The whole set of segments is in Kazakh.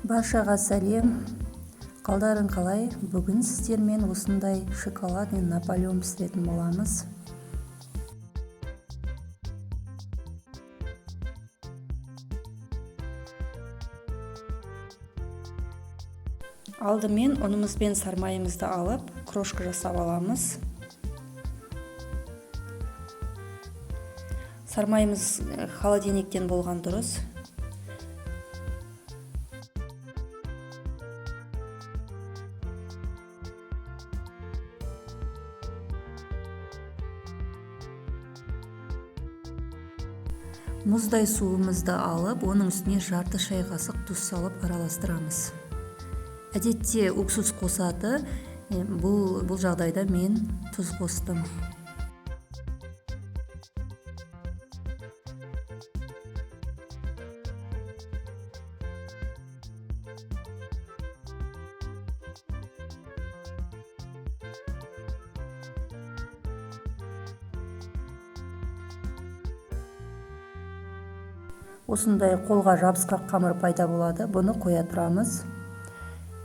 Баршаға сәлем. Қалдарың қалай? Бүгін сіздермен осындай шоколадный Наполеон пісіретін боламыз. Алдымен ұнымыз бен сармайымызды алып, крошка жасап аламыз. Сармайымыз холодильниктен болған дұрыс. Мұздай суымызды алып, оның үстіне жарты шай қасық тұз салып араластырамыз. Әдетте уксус қосады, бұл жағдайда мен тұз қостым. Осындай қолға жабысқақ қамыр пайда болады. Бұны қоя тұрамыз.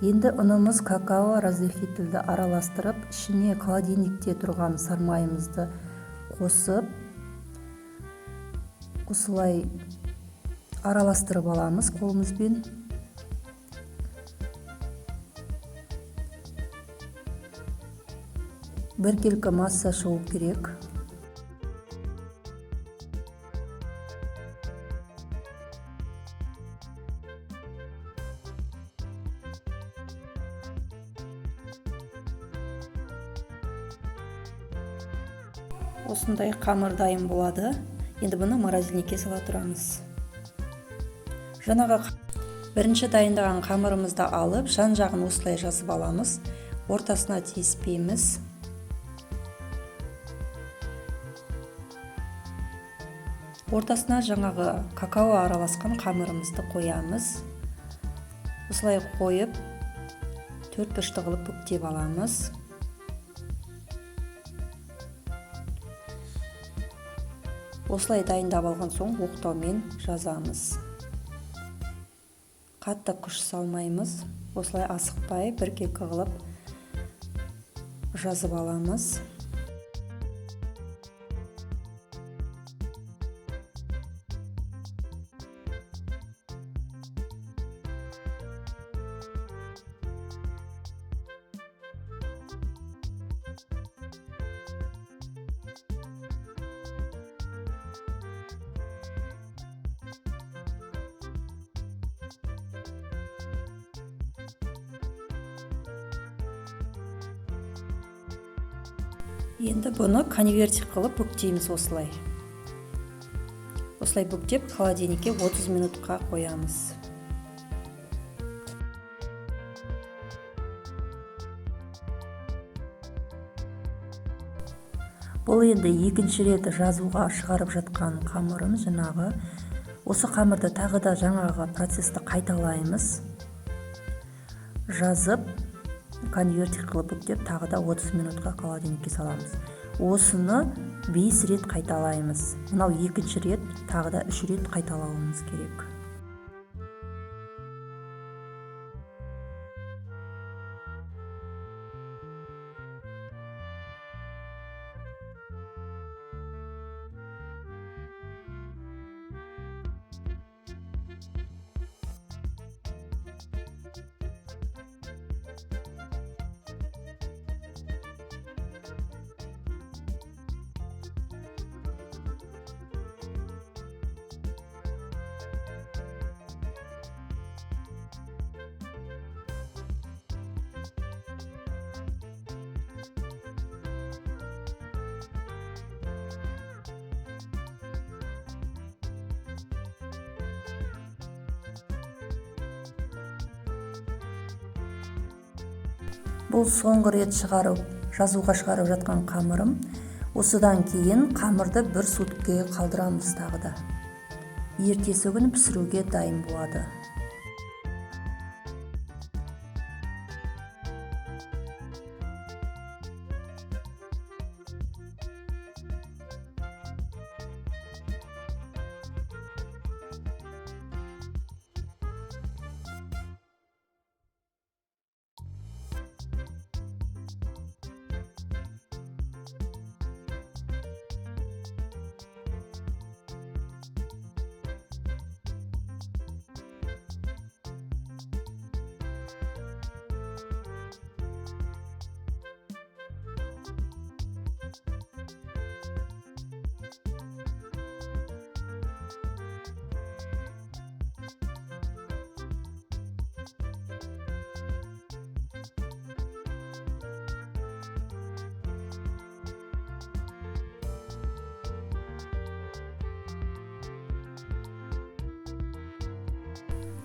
Енді ұнымыз какао разрыхлительді араластырып, ішіне холодильникте тұрған сармайымызды қосып, осылай араластырып аламыз қолымызбен. Біркелкі масса шығу керек. Осындай қамыр дайын болады. Енді бұны морозильникке сала тұрамыз. Жаңағы бірінші дайындаған қамырымызды алып, жан-жағын осылай жазып аламыз. Ортасына тиіспейміз. Ортасына жаңағы какао араласқан қамырымызды қоямыз. Осылай қойып, төрт бұрышты қылып бүктеп аламыз. Осылай дайындап алған соң оқтаумен жазамыз. Қатты күш салмаймыз. Осылай асықпай біркелкі қылып жазып аламыз. Енді бұны конвертик қылып бүктейміз осылай. Осылай бүктеп холодильникке 30 минутқа қоямыз. Бұл енді екінші рет жазуға шығарып жатқан қамырым жаңағы. Осы қамырды тағы да жаңағы процесті қайталаймыз. Жазып, конвертик қылып бүктеп, тағы да 30 минутқа холодильникке саламыз. Осыны 5 рет қайталаймыз. Мынау екінші рет, тағы да 3 рет қайталауымыз керек. Бұл соңғы рет жазуға шығарып жатқан қамырым. Осыдан кейін қамырды бір суткіге қалдырамыз тағы да. Ертесі күні пісіруге дайын болады.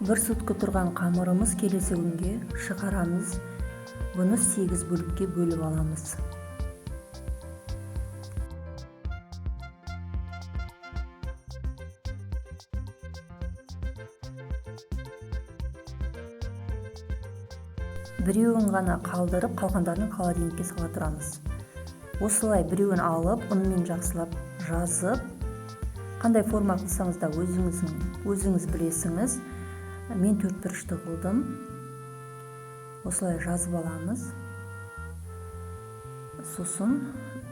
Бір сутка тұрған қамырымыз келесі күнге шығарамыз. Бұны 8 бөлікке бөліп аламыз. Біреуін ғана қалдырып, қалғандарын холодильникке сала тұрамыз. Осылай біреуін алып, ұнмен жақсылап жазып, қандай форма қылсаңыз да өзіңіз білесіңіз. Мен 4 бұрышты қылдым. Осылай жазып аламыз. Сосын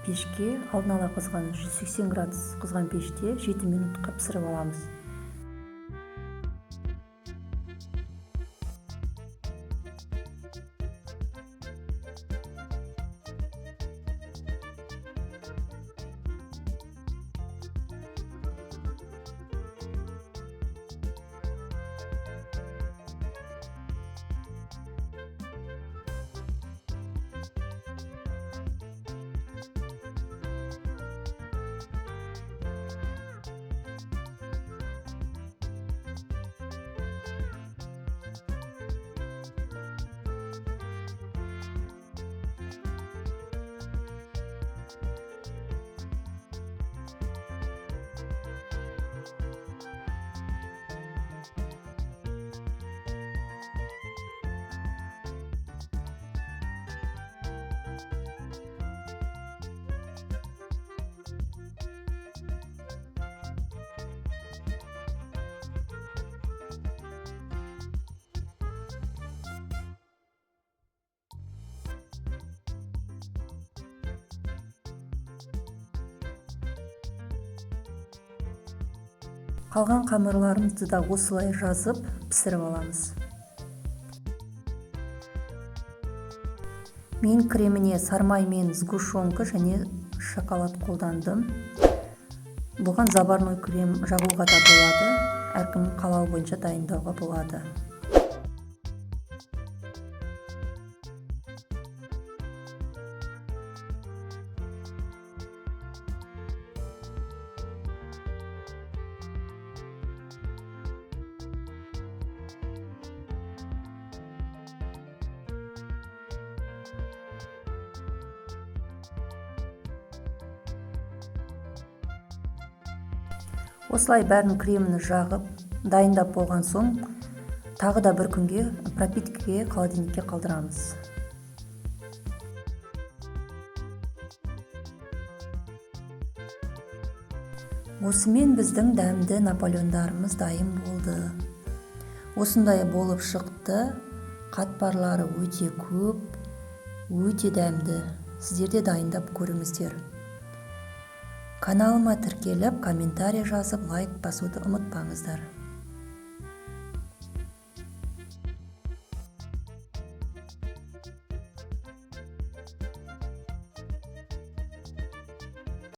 пешке алдын ала қызған 180 градус қызған пеште 7 минутқа пісіріп аламыз. Қалған қамырларымызды да осылай жазып, пісіріп аламыз. Мен креміне сармай мен сгущенка және шоколад қолдандым. Бұған заварной крем жағуға да болады, әркімнің қалауы бойынша дайындауға болады. Осылай бәрін кремін жағып, дайындап болған соң, тағы да бір күнге пропиткіге холодильникке қалдырамыз. Осымен біздің дәмді наполеондарымыз дайын болды. Осындай болып шықты. Қатпарлары өте көп, өте дәмді. Сіздер де дайындап көріңіздер. Каналыма тіркеліп, комментарий жазып, лайк басуды ұмытпаңыздар.